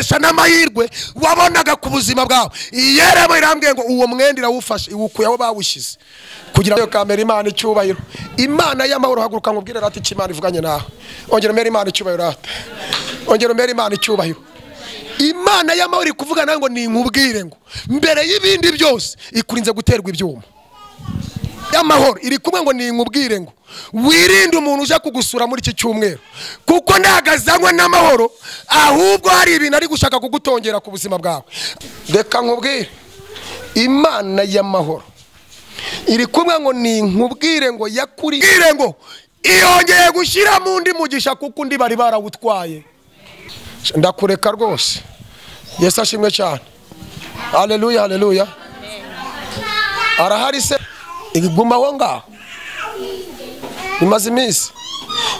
Bagutesha n'amahirwe wabonaga ku buzima bwawe. Iyeremo irambwiye ngo uwo mwenda irawufashe, iwukuye aho bawushyize kugira ngo kamera Imana icyubahiro. Imana y'amahoro, haguruka nkubwire rati icyo Imana ivuganye nawe. Ongera umere Imana icyubahiro rata. Ongera umere Imana icyubahiro. Imana y'amahoro ikuvuga nawe ngo ninkubwire ngo mbere y'ibindi byose ikurinze guterwa ibyuma. Y'amahoro iri kumwe ngo ninkubwire ngo wirinde umuntu uje kugusura muri iki cyumweru, kuko ndagazanywe n'amahoro, ahubwo hari ibintu ari gushaka kugutongera ku buzima bwawe. Reka nkubwire, Imana y'amahoro iri kumwe ngo ninkubwire ngo yakurire ngo iyongeye gushyira mu ndi mugisha, kuko undi bari barawutwaye. Ndakureka rwose. Yesu ashimwe cyane. Haleluya, haleluya. Arahari se iguma aho ngaho imaze iminsi.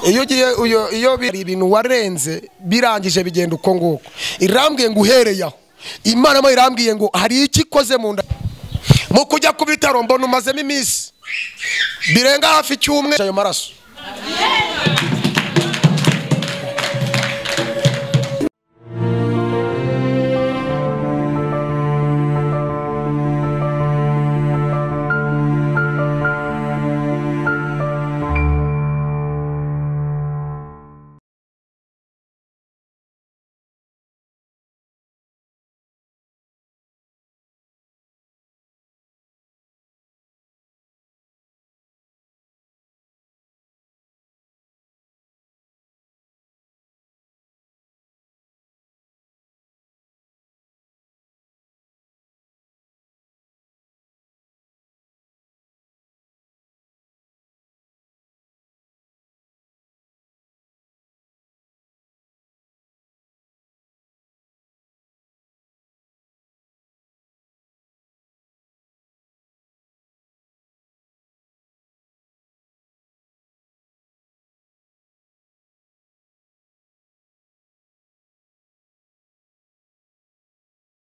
Iyo ugiye iyo biri ibintu warenze birangije bigenda uko nguko. Irambwiye ngo uhereye aho. Imana mo irambwiye ngo hari iki ikoze mu nda. Mu kujya ku bitaro mbona umazemo iminsi birenga hafi cyumwe ayo maraso.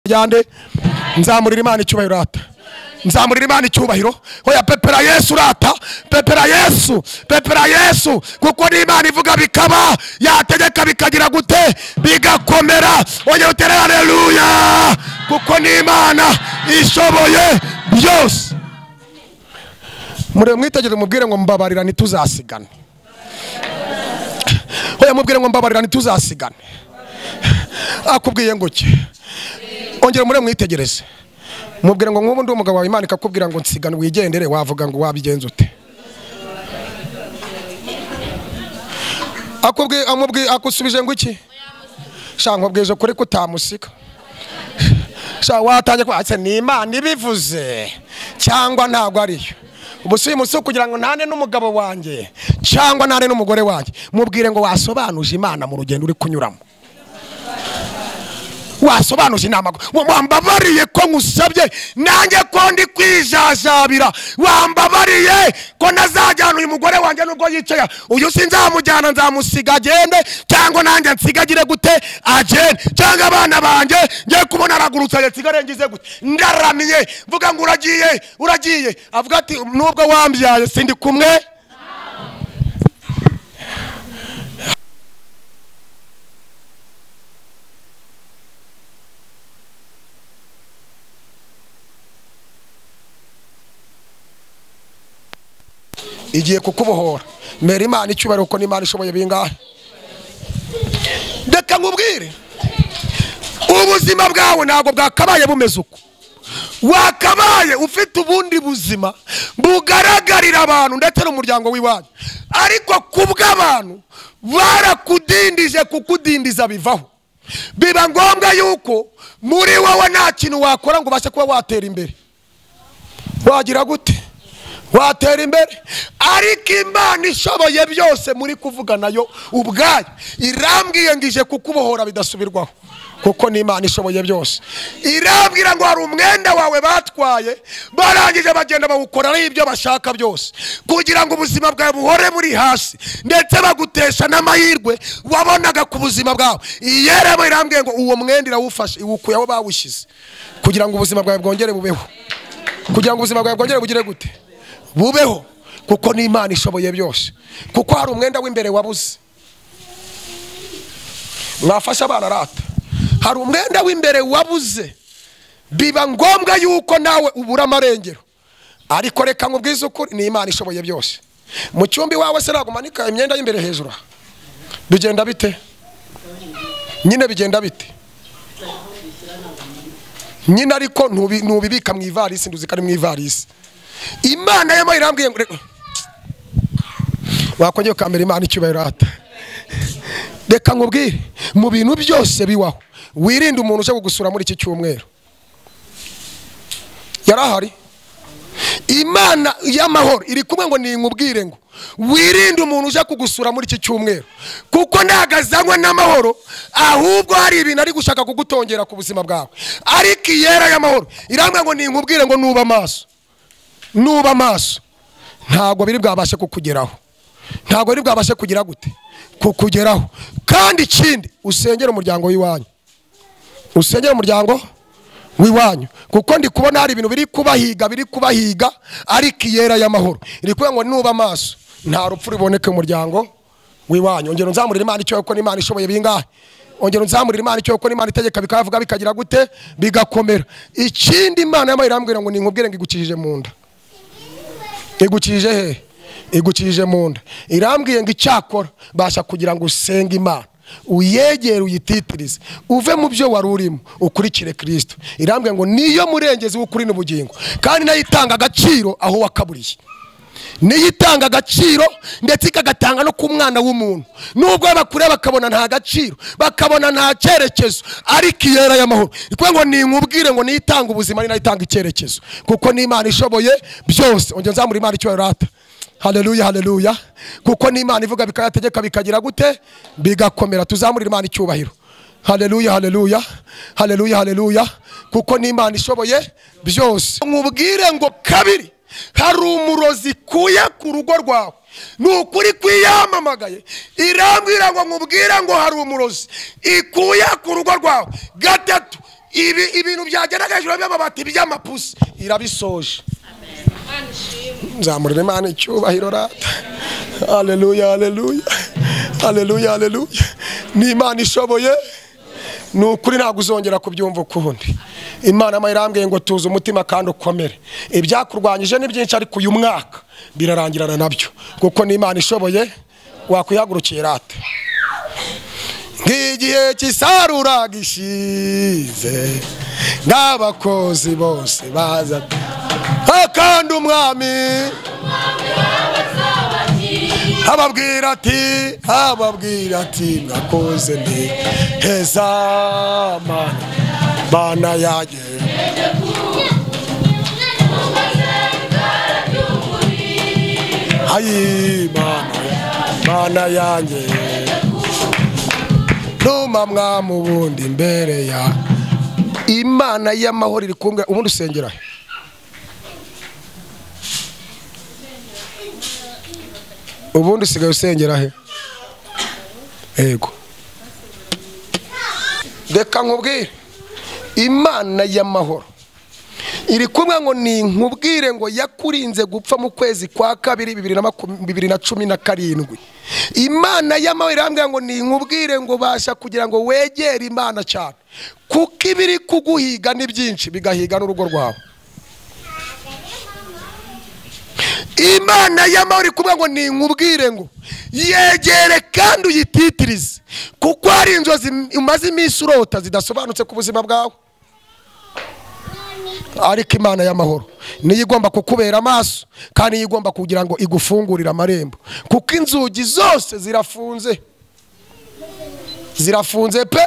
Yande nzamurira Imana icyubahiro rata. Nzamurira Imana icyubahiro. Hoya pepera Yesu rata. Pepera Yesu. Pepera Yesu. Kuko ni Imana ivuga bikaba, yategeka bikagira gute, bigakomera. Oya utere haleluya. Kuko ni Imana ishoboye byose. Mure mwitegere mubwire ngo mbabarira ntituzasigane. Hoya mubwire ngo mbabarira ntituzasigane. Akubwiye ngo ki? Ongera mure mwitegereze. Mubwire ngo nk'ubu ndi umugabo wawe, Imana ikakubwira ngo nsigane wigendere, wavuga ngo wabigenza ute? Akubwiye amubwiye akusubije ngo iki? Sha nkubwije kuri kutamusika. Sha watangiye ko ase ni Imana ibivuze cyangwa ntago ariyo. Ubusuye musu kugira ngo ntane n'umugabo wanjye cyangwa ntane n'umugore wanjye. Mubwire ngo wasobanuje Imana mu rugendo uri kunyuramo. Wasobanuje inama, wambabariye ko nkusabye nanjye ko ndi kwijajabira, wambabariye ko nazajyana uyu mugore wanjye nubwo yicaye uyu sinzamujyana, nzamusiga agende, cyangwa nanjye nsigagire gute agende, cyangwa abana banjye ngiye kubona aragurutse nsigare ngize gute, ndaramiye mvuga ngo uragiye uragiye, avuga ati nubwo wambyaye sindi kumwe. Igiye kukubohora. Mera Imana icyubahiro kuko n'Imana ishoboye bingahe. Reka nkubwire, ubuzima bwawe ntabwo bwakabaye bumeze uko. Wakabaye ufite ubundi buzima bugaragarira abantu ndetse n'umuryango w'iwanyu, ariko kubw'abantu barakudindije, kukudindiza bivaho. Biba ngombwa yuko muri wowe nta kintu wakora ngo ubashe kuba watera imbere. Wagira gute? Watera imbere. Ariko Imana ishoboye byose muri kuvuga nayo ubwayo irambwiye ngije kukubohora bidasubirwaho, kuko ni Imana ishoboye byose. Irambwira ngo hari umwenda wawe batwaye, barangije bagenda bawukora ibyo bashaka byose kugira ngo ubuzima bwawe buhore buri hasi, ndetse bagutesha n'amahirwe wabonaga ku buzima bwawe. Iyeremo irambwiye ngo uwo mwenda irawufashe, iwukuye aho bawushyize kugira ngo ubuzima bwawe bwongere bubeho, kugira ngo ubuzima bwawe bwongere bugire gute, bubeho, kuko ni Imana ishoboye byose. Kuko hari umwenda w'imbere wabuze. Mwafasha abana rata. Hari umwenda w'imbere wabuze, biba ngombwa yuko nawe ubura amarengero. Ariko reka nkubwize ukuri, ni Imana ishoboye byose. Mu cyumbi wawe se nagumanika imyenda y'imbere hejuru, bigenda bite? Nyine bigenda bite nyine? Ariko ntubibika mu ivarisi, nduzi kari mu ivarisi. Imana y'amahoro irambwiye ngo wakongera ukambera Imana icyubahiro ata. Reka nkubwire, mu bintu byose biwaho wirinde umuntu uje kugusura muri iki cyumweru. Yarahari. Imana y'amahoro iri kumwe ngo ninkubwire ngo wirinde umuntu uje kugusura muri iki cyumweru, kuko ntagazanywe n'amahoro, ahubwo hari ibintu ari gushaka kugutongera ku buzima bwawe. Ariko iyera y'amahoro irambwira ngo ninkubwire ngo nuba amaso, nuba amaso, ntabwo biri bwabashe kukugeraho, ntabwo biri bwabashe kugira gute kukugeraho. Kandi ikindi, usengere umuryango w'iwanyu, usengere umuryango w'iwanyu, kuko ndi kubona hari ibintu biri kubahiga, biri kubahiga. Ariko iyera y'amahoro iri kuvuga ngo nuba amaso, nta rupfu ruboneke umuryango w'iwanyu. Ongera unzamurire Imana icyo kuko Imana ishoboye bingahe. Ongera unzamurire Imana icyo kuko Imana itegeka bikavuga bikagira gute bigakomera. Ikindi Imana y'amahoro irambwira ngo ninkubwire ngo igukijije mu nda. Igukijije he? Igukijije mu nda. Irambwiye ngo icyakora basha kugira ngo usenge Imana, uyegere, uyititirize, uve mu byo wari urimo, ukurikire Kristo. Irambwiye ngo niyo murengezi w'ukuri n'ubugingo, kandi nayo itanga agaciro aho wakaburiye, niyo itanga agaciro ndetse ikagatanga no ku mwana w'umuntu. Nubwo bakure bakabona nta gaciro, bakabona nta cyerekezo, ariko iyera y'amahoro ikuvuga ngo ninkubwire ngo niyo itanga ubuzima, ni nayo itanga icyerekezo, kuko ni Imana ishoboye byose. Ongera nzamura Imana icyubahiro rata. Haleluya, haleluya. Kuko ni Imana ivuga bikayategeka bikagira gute bigakomera. Tuzamurira Imana icyubahiro. Haleluya, haleluya, haleluya, haleluya. Kuko ni Imana ishoboye byose. Nkubwire ngo kabiri, hari umurozi kuye ku rugo rwawe. Ni ukuri kwiyamamagaye. Irambwira ngo nkubwire ngo hari umurozi ikuye ku rugo rwawe. Gatatu, ibintu byageraga hejuru by'amabati by'amapusi irabisoje. Nzamurira Imana icyubahiro rata. Haleluya, haleluya, haleluya, haleluya. Ni Imana ishoboye. Ni ukuri ntabwo uzongera kubyumva ukundi. Imana irambwiye ngo tuze umutima kandi ukomere. Ibyakurwanyije ni byinshi, ariko uyu mwaka birarangirana nabyo, kuko ni Imana ishoboye. Wakwihagurukiye rata. Nk'igihe cy'isarura gishize, n'abakozi bose baza, kandi umwami ababwira ati mwakoze ni heza mana yanjye. Ayi mana yanjye, numa mwamu bundi imbere ya Imana y'amahoro iri kumwe. Ubundi usengera ubundi usigaye usengera he? Yego. Reka nkubwire, Imana y'amahoro iri kumwe ngo ninkubwire ngo yakurinze gupfa mu kwezi kwa kabiri 2017. Imana y'amahoro irambwira ngo ninkubwire ngo basha kugira ngo wegere Imana cyane, kuko ibiri kuguhiga ni byinshi bigahiga n'urugo rwawe. Imana y'amahoro iri kumwe ngo ninkubwire ngo yegere kandi uyititirize, kuko hari inzozi umaze iminsi urota zidasobanutse ku buzima bwawe. Ariko Imana y'amahoro niyo igomba kukubera amaso, kandi niyo igomba kugira ngo igufungurire amarembo, kuko inzugi zose zirafunze, zirafunze pe.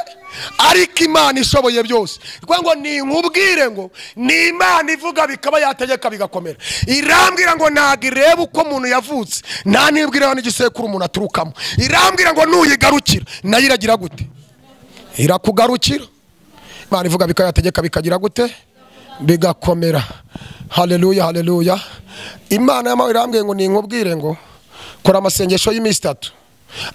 Ariko Imana ishoboye byose. Ngo ninkubwire ngo ni Imana ivuga bikaba yategeka bigakomera. Irambwira ngo ntago ireba uko umuntu yavutse, nta nibwira n'igisekuru umuntu aturukamo. Irambwira ngo nuyigarukira nayo iragira gute? Irakugarukira. Imana ivuga bikaba yategeka bikagira gute? Bigakomera. Haleluya, haleluya. Imana y'amahoro irambwiye ngo ninkubwire ngo kora amasengesho y'iminsi itatu.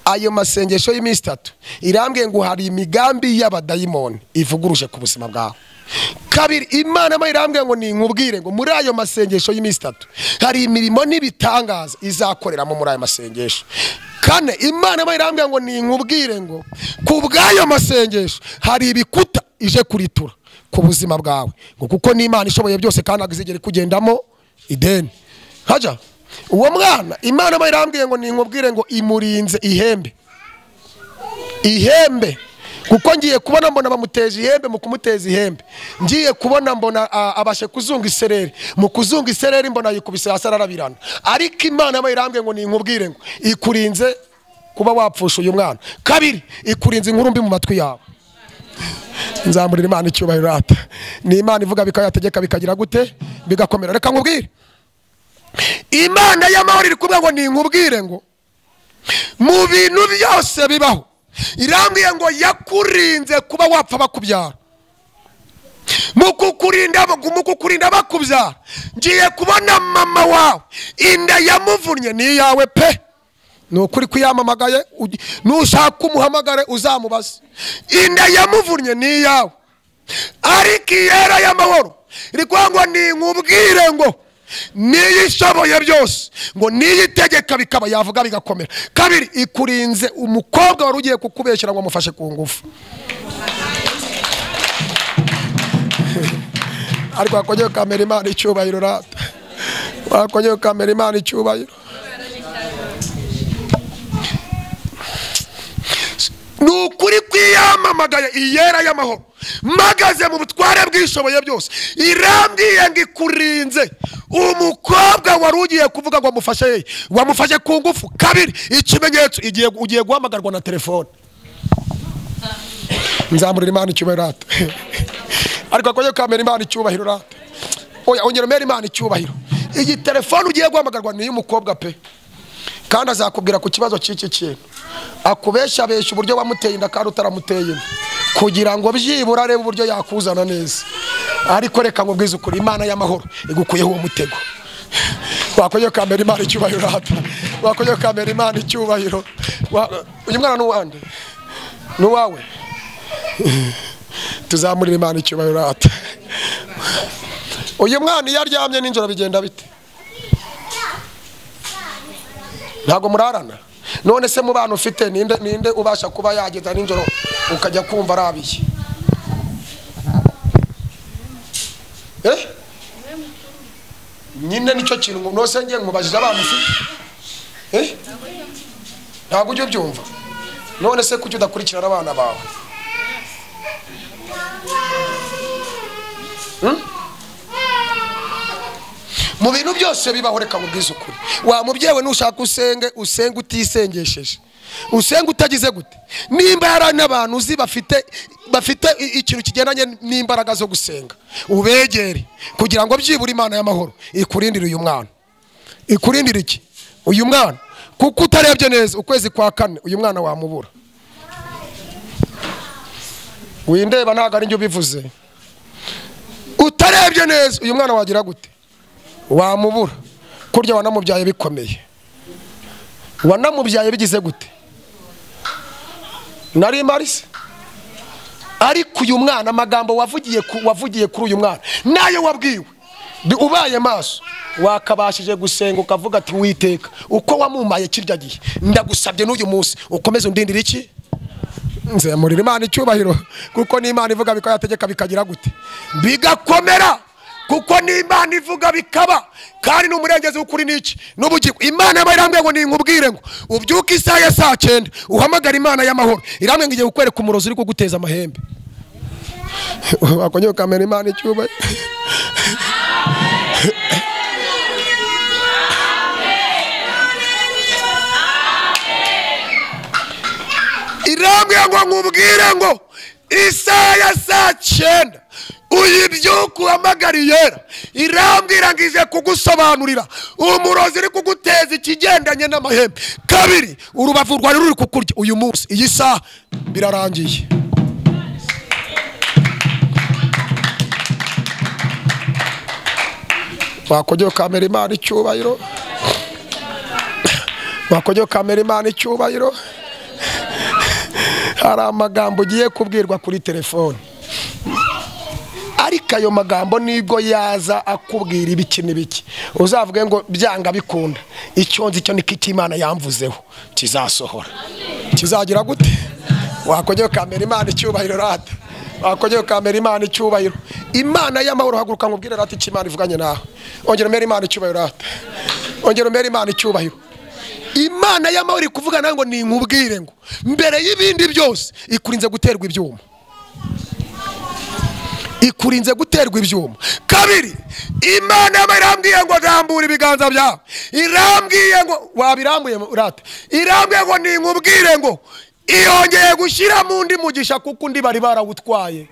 Ayo masengesho y'iminsi itatu irambwiye ngo hari imigambi y'abadayimoni ivuguruje ku buzima bwawe. Kabiri, Imana y'amahoro irambwiye ngo ninkubwire ngo muri ayo masengesho y'iminsi itatu hari imirimo n'ibitangaza izakoreramo muri ayo masengesho. Kane, Imana irambwira ngo ninkubwire ngo ku bw'ayo masengesho hari ibikuta ije kuritura ku buzima bwawe, ngo kuko ni Imana ishoboye byose kandi agizigere kugendamo ideni. Haja uwo mwana Imana irambwiye ngo ninkubwire ngo imurinze ihembe. Ihembe, kuko ngiye kubona mbona bamuteje ihembe, mu kumuteza ihembe ngiye kubona mbona abashe kuzunga isereri, mu kuzunga isereri mbona yikubise hasi ararabirana. Ariko Imana irambwiye ngo ninkubwire ngo ikurinze kuba wapfusha uyu mwana. Kabiri, ikurinze inkuru mbi mu matwi yawe. Nzamurira Imana icyubahiro rata. Ni Imana ivuga bikayategeka bikagira gute bigakomera. Reka nkubwire, Imana y'amahoro iri kuvuga ngo ninkubwire ngo mu bintu byose bibaho irambwiye ngo yakurinze kuba wapfa bakubyara. Mu kukurinda bakubyara, ngiye kubona mama wawe inda yamuvunnye ni iyawe pe. Ni ukuri kuyamamagaye, nushaka umuhamagare uzamubaze. Inda yamuvunnye ni iyawe, ariko iyera y'amahoro iri kuvuga ngo ninkubwire ngo niyo ishoboye byose, ngo niyo itegeka bikaba, yavuga bigakomera. Kabiri, ikurinze umukobwa wari ugiye kukubeshyira ngo amufashe ku ngufu. Ariko wakongera ukamera Imana icyubahiro rata. Wakongera ukamera Imana icyubahiro. Ni ukuri kwiyamamagaye iyera y'amahoro mpagaze mu butware bwishoboye byose, irambwiye ngo ikurinze umukobwa wari ugiye kuvuga ngo amufashe, wamufashe ku ngufu. Kabiri, ikimenyetso ugiye guhamagarwa na telefone. Nzamurira Imana icyubahiro rata. Ariko akongera ukamera Imana icyubahiro rata. Oya, ongera umere Imana icyubahiro. Iyi telefone ugiye guhamagarwa ni iy'umukobwa pe, kandi azakubwira ku kibazo cy'iki kintu, akubesha besha uburyo wamuteye inda kandi utaramuteye inda, kugira ngo byibura arebe uburyo yakuzana neza. Ariko reka nkubwize ukuri, Imana y'amahoro igukuyeho uwo mutego. Wakongera ukamera Imana icyubahiro rata. Wakongera ukamera Imana icyubahiro. Uyu mwana ni uwande? Ni uwawe? Tuzamurira Imana icyubahiro rata. Uyu mwana iyo aryamye nijoro bigenda bite? Ntabwo murarana? None se mu bana ufite ninde ubasha kuba yageza nijoro ukajya kumva arabiye? Nyine nicyo kintu nose ngiye nkubajije abana ufite. Ntabwo ujya ubyumva. None se kuki udakurikirana abana bawe? Mu bintu byose bibaho reka mubwize ukuri. Wa mubyewe nushaka usenge, usenge utisengesheje, usenge utagize gute. Nimba hari n'abantu uzi bafite ikintu kigendanye n'imbaraga zo gusenga, ubegere kugira ngo byibura Imana y'amahoro ikurindire uyu mwana. Ikurindire iki? Uyu mwana. Kuko utarebye neza ukwezi kwa kane uyu mwana wamubura. Windeba ntago ari njye ubivuze. Utarebye neza uyu mwana wagira gute? Wamubura. Kurya wanamubyaye bikomeye. Wanamubyaye bigize gute? Nari marise. Ariko uyu mwana amagambo wavugiye kuri uyu mwana nayo wabwiwe, ubaye maso wakabashije gusenga ukavuga ati Uwiteka uko wamumaye kirya gihe ndagusabye n'uyu munsi ukomeze undindire iki? Nzamurira Imana icyubahiro, kuko ni Imana ivuga bikayategeka bikagira gute bigakomera. Kuko ni Imana ivuga bikaba, kandi n'umurengezi w'ukuri niki n'ubugingo. Imana irambwiye ngo ninkubwire ngo ubyuke isaha ya saa 9 uhamagara Imana y'amahoro, irambwiye ngo igiye kukwereka umurozi uri kuguteza amahembe. Wakongera ukamera Imana icyubahiro. Irambwiye ngo nkubwire ngo isaha ya saa 9 uyibyuka uhamagara iyera, irambwira ngo ije kugusobanurira umurozi uri kuguteza ikigendanye n'amahembe. Kabiri, urubavu rwari ruri kukurya uyu munsi iyi saha birarangiye. Wakongera ukamera Imana icyubahiro. Wakongera ukamera Imana icyubahiro. Hari amagambo ugiye kubwirwa kuri telefone, ariko ayo magambo nibwo yaza akubwira ibiki n'ibiki, uzavuge ngo byanga bikunda. Icyo nzi cyo ni ko Imana yamvuzeho kizasohora. Kizagira gute? Wakongera ukamera Imana icyubahiro rata. Wakongera ukamera Imana icyubahiro. Imana y'amahoro, haguruka nkubwire rata icyo Imana ivuganye nawe. Ongera umere Imana icyubahiro rata. Ongera umere Imana icyubahiro. Imana y'amahoro iri kuvuga nawe ngo ninkubwire ngo mbere y'ibindi byose ikurinze guterwa ibyuma. Ikurinze guterwa ibyuma. Kabiri, Imana y'amahoro irambwiye ngo rambura ibiganza byawe. Irambwiye ngo wabirambuye rata. Irambwiye ngo ninkubwire ngo iyongeye gushyira mu ndi mugisha kuko undi bari barawutwaye.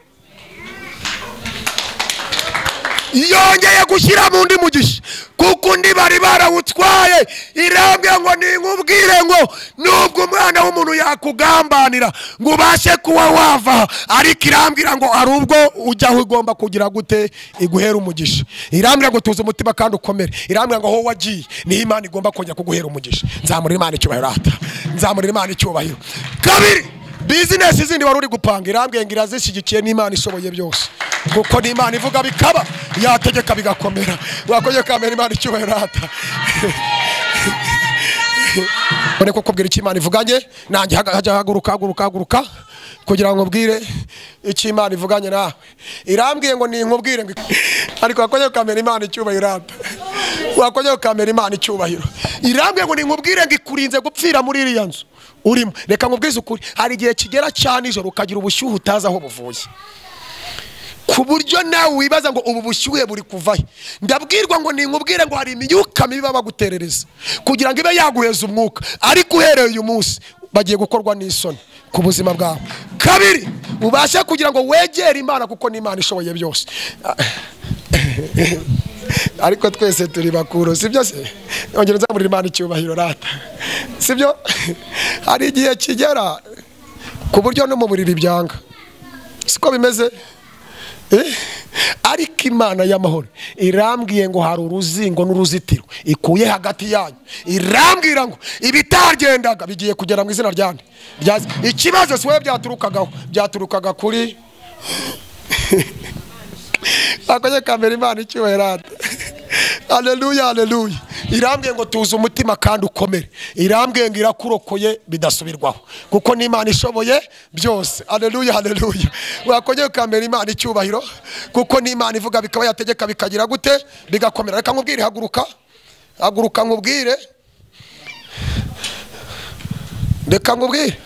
Yongeye gushyira mu ndi mugisha kuko undi bari barawutwaye. Irambwiye ngo ninkubwire ngo nubwo umwana w'umuntu yakugambanira ngo ubashe kuba wava, ariko irambwira ngo ari ubwo ujya aho ugomba kugira gute iguhera umugisha. Irambwira ngo tuze umutima kandi ukomere. Irambwira ngo aho wagiye niho Imana igomba kongera kuguhera umugisha. Nzamurira Imana icyubahiro rata. Nzamurira Imana icyubahiro. Kabiri, business izindi wari uri gupanga irambwiye ngo irazishyigikiye n'Imana ishoboye byose. Kuko n'Imana ivuga bikaba, yategeka bigakomera. Wakoye kamera Imana icyubahiro rata. Bone ko kubwira icyo Imana ivuganye nanjye hajya haguruka haguruka haguruka kugira ngo mbwire icyo Imana ivuganye nawe. Irambwiye ngo ninkubwire ngo ariko wakoye kamera Imana icyubahiro rata. Wakoye kamera Imana icyubahiro. Irambwiye ngo ninkubwire ngo ikurinze gupfira muri iriya nzu urimo. Reka nkubwize ukuri, hari igihe kigera cyane ijoro ukagira ubushyuhe utazi aho buvuye, ku buryo nawe wibaza ngo ubu bushyuhe buri kuvahe. Ndabwirwa ngo ninkubwire ngo hari imyuka mibi baguterereza kugira ngo ibe yaguheza umwuka, ariko uhereye uyu munsi bagiye gukorwa n'isoni ku buzima bwawe. Kabiri, ubashe kugira ngo wegere Imana kuko ni Imana ishoboye byose. Ariko twese turi bakuru, sibyo se? Ongera nzamurira Imana icyubahiro rata. Sibyo? Hari igihe kigera ku buryo no mu buriri byanga. Siko bimeze? Ariko Imana y'amahoro irambwiye ngo hari uruzingo n'uruzitiro ikuye hagati yanyu. Irambwira ngo ibitagendaga bigiye kugera mu izina ryande. Ikibazo si wowe byaturukagaho, byaturukaga kuri akoye kamera Imana icyubahiro. Haleluya, haleluya. Irambwiye ngo tuze umutima kandi ukomere. Irambwiye ngo irakurokoye bidasubirwaho kuko ni Imana ishoboye byose. Haleluya, haleluya. Wakoye kamera Imana icyubahiro kuko ni Imana ivuga bikaba, yategeka bikagira gute bigakomera. Reka nkubwire, haguruka. Haguruka nkubwire. Reka nkubwire.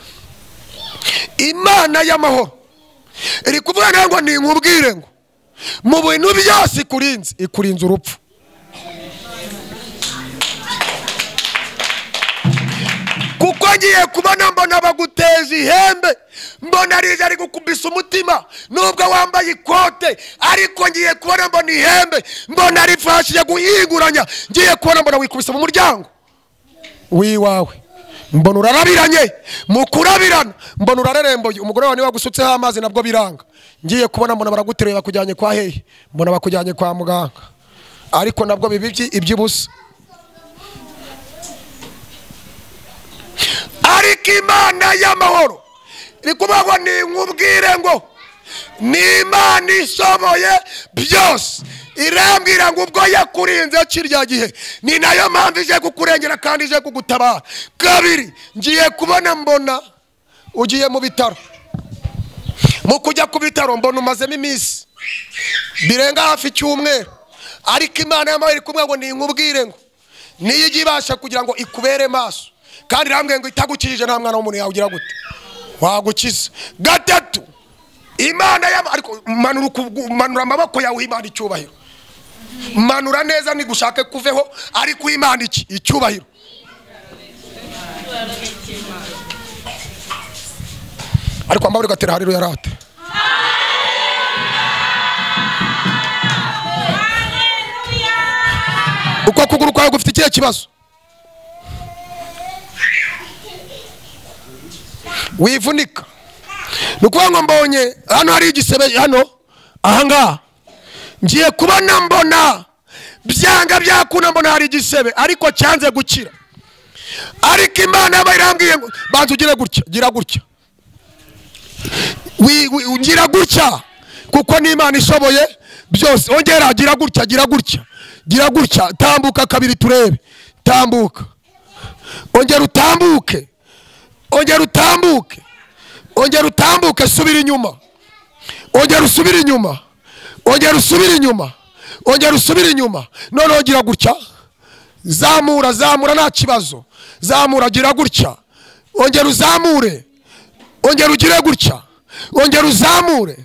Imana y'amahoro iri kuvuga ngo ninkubwire ngo mu bintu byose ikurinze, ikurinze urupfu. Kuko ngiye kubona mbona baguteza ihembe, mbona rije ari gukubisa umutima nubwo wambaye ikote, ariko ngiye kubona mbona ihembe, mbona rifashije guhinguranya. Ngiye kubona mbona wikubisa mu muryango wiwawe, mbona urarabiranye. Mu kurabirana mbona urareremboye, umugore wawe niba gusutseho amazi nabwo biranga. Ngiye kubona mbona baraguteruye bakujyanye kwa hehe, mbona bakujyanye kwa muganga, ariko nabwo bibi iby'ubusa. Ariko Imana y'amahoro iri kuvuga ngo ninkubwire ngo ni Imana ishoboye byose. Irambwira ngo ubwo yakurinze kirya gihe ni nayo mpamvu ije kukurengera kandi ije kugutabara. Kabiri, ngiye kubona mbona ugiye mu bitaro. Mu kujya ku bitaro mbona umazemo iminsi birenga hafi icyumweru, ariko Imana y'amahoro iri kumwe ngo ninkubwire ngo niyo ijya ibasha kugira ngo ikubere maso, kandi irambwiye ngo itagukijije nta mwana w'umuntu yawugira gute wagukiza. Gatatu, Imana y'amahoro, ariko manura amaboko yawe Imana icyubahiro. Manura neza nigushake kuveho, ariko Imana iki icyubahiro. Ariko ambabure gatera haleluya rata. Uko kuguru kwawe gufite ikihe kibazo? Wivunika. Nukuvuga ngo mbonye hano hari igisebe hano ahangaha, ngiye kubona mbona byanga byakuna mbona hari igisebe ariko cyanze gukira. Ariko Imana yaba irambwiye ngo banza ugire gutya, gira gutya, gira gutya kuko ni Imana ishoboye byose. Ongera gira gutya, gira gutya, gira gutya, tambuka kabiri turebe. Tambuka, ongera utambuke, ongera utambuke, ongera utambuke, subira inyuma, ongera usubire inyuma, ongera usubire inyuma, ongera usubire inyuma. Noneho gira gutya, zamura, zamura, nta kibazo, zamura, gira gutya, ongera uzamure, ongera ugire gutya, ongera uzamure,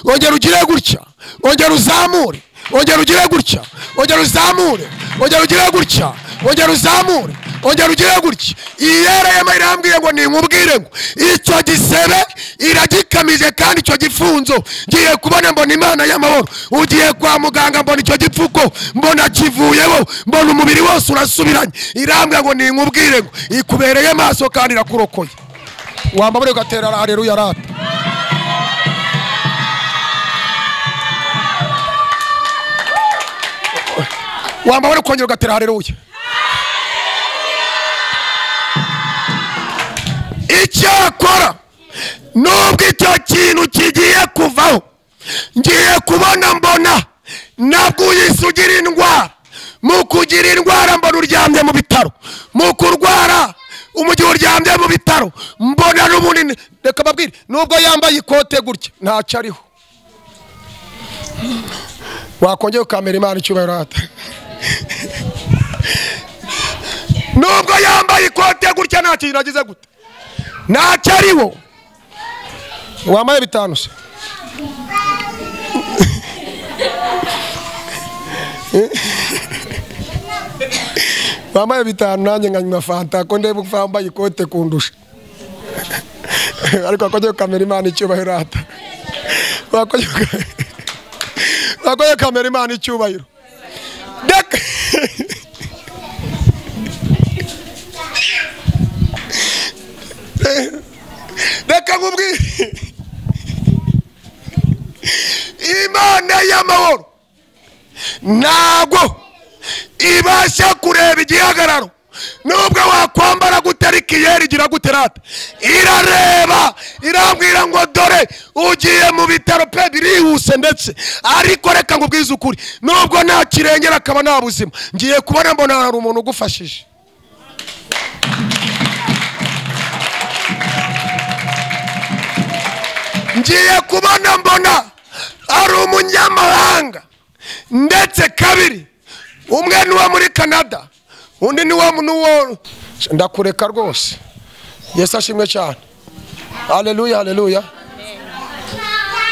ongera ugire gutya, ongera uzamure, ongera ugire gutya, ongera uzamure, ongera ugire gutya, ongera uzamure, ongera ugire gutya. Iyereyemo irambwiye ngo ninkubwire ngo icyo gisebe iragikamije kandi icyo gifunzo ngiye kubona, mbona Imana y'amahoro. Ugiye kwa muganga mbona icyo gipfuko, mbona kivuyeho, mbona umubiri wose urasubiranye. Irambwiye ngo ninkubwire ngo ikubereye maso kandi irakurokoye. Wambabure ugatera haleluya rata. Wambabure ukongera ugatera haleluya. Icyakora nubwo icyo kintu kigiye kuvaho, ngiye kubona mbona nabwo uyisugira indwara. Mu kugira indwara mbona uryamye mu bitaro, mu kurwara umugihe uryamye mu bitaro mbona n'ubunini. Reka babwire, nubwo yambaye ikote gutya ntacyo ariho. Wakongera ukamera Imana icyubahiro rata. Nubwo yambaye ikote gutya nta kintu agize gute, ntacyo ariho. Wambaye 5 se? Wambaye 5 nanjye nkanywa fanta ko ndeba uko wambaye ikote kundusha. Ariko akongera ukamera Imana icyubahiro rata. Wakongera ukamera Imana icyubahiro. Reka nkubwire, Imana y'amahoro ntabwo ibasha kureba igihagararo. Nubwo wakwambara gute ariko iyera igira gute rata, irareba, irambwira ngo dore ugiye mu bitaro pe, birihuse ndetse. Ariko reka nkubwize ukuri, nubwo nta kirengera akaba nta buzima, ngiye kubona mbona hari umuntu ugufashije. Ngiye kubona mbona ari umunyamahanga, ndetse kabiri, umwe ni uwo muri Canada, undi ni uwo. Ndakureka rwose. Yesu ashimwe cyane. Haleluya, haleluya.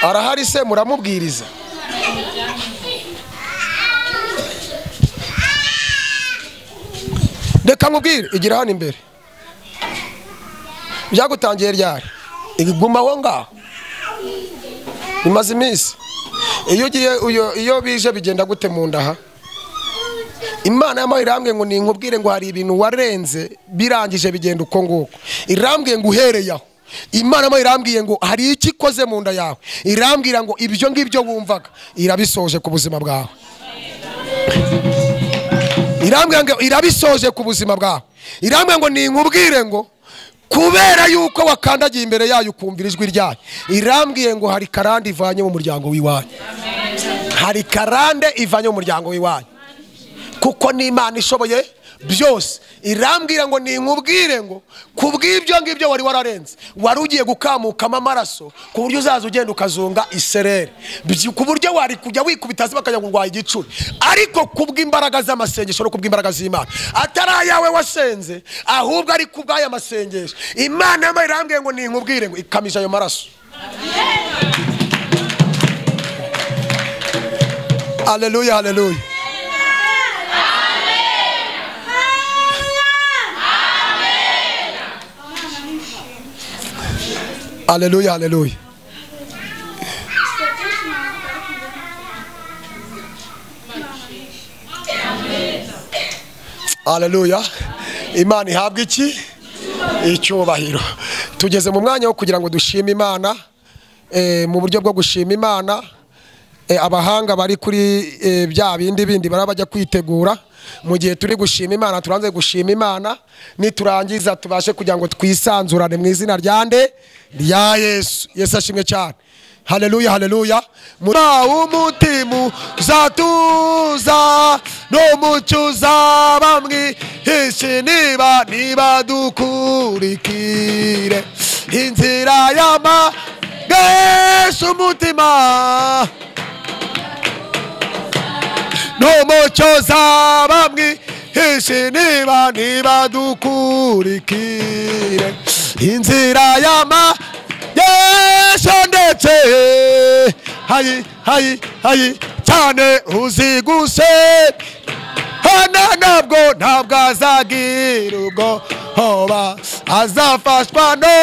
Arahari se muramubwiriza? Reka nkubwire, igira hano imbere. Byagutangiye ryari? Iguma aho ngaho bimaze iminsi. Iyo ugiye, iyo bije bigenda gute mu ndaha? Imana y'amahoro irambwiye ngo ninkubwire ngo hari ibintu warenze birangije bigenda uko nguko. Irambwiye ngo uhereye aho. Imana y'amahoro irambwiye ngo hari icyo ikoze mu nda yawe. Irambwira ngo ibyo ngibyo wumvaga irabisoje ku buzima bwawe. Irambwira ngo irabisoje ku buzima bwawe. Irambwira ngo ninkubwire ngo kubera yuko wakandagiye imbere yayo ukumvira ijwi ryayo, irambwiye ngo hari karande ivanye mu muryango w'iwanyu. Hari karande ivanye mu muryango w'iwanyu, kuko ni Imana ishoboye byose. Irambwira ngo ninkubwire ngo kubw'ibyo ngibyo wari wararenze, wari ugiye gukamukamo amaraso ku buryo uzaza ugenda ukazunga iserere, ku buryo wari kujya wikubita hasi bakajya kurwanya igicuri. Ariko kubw'imbaraga z'amasengesho no kubw'imbaraga z'Imana, atari ayawe wasenze, ahubwo ari kubw'aya masengesho, Imana y'amahoro irambwiye ngo ninkubwire ngo ikamije ayo maraso. Haleluya, haleluya. Haleluya, haleluya. Haleluya. Imana ihabwe iki? Icyubahiro. Tugeze mu mwanya wo kugira ngo dushime Imana. Mu buryo bwo gushima Imana, abahanga bari kuri bya bindi bindi barabajya kwitegura. Mu gihe turi gushima Imana, turanze gushima Imana, niturangiza tubashe kugira ngo twisanzurane mu izina rya nde? Rya Yesu. Yesu ashimwe cyane. Haleluya, haleluya. Muri umutima uzatuza N'umucyo uzaba mwihishe niba niba dukurikire inzira y'amagesho umutima. N'umucyo uzaba mwihishe niba niba dukurikire inzira y'amagesho ndetse hayi hayi hayi cyane uziguse hana ntabwo ntabwo azagira ubwo hoba azafashwa no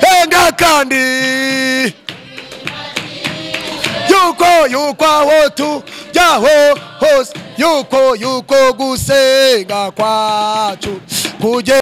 henga kandi yuko yuko aho tujyaho hose yuko yuko gusenga kwacu kugera.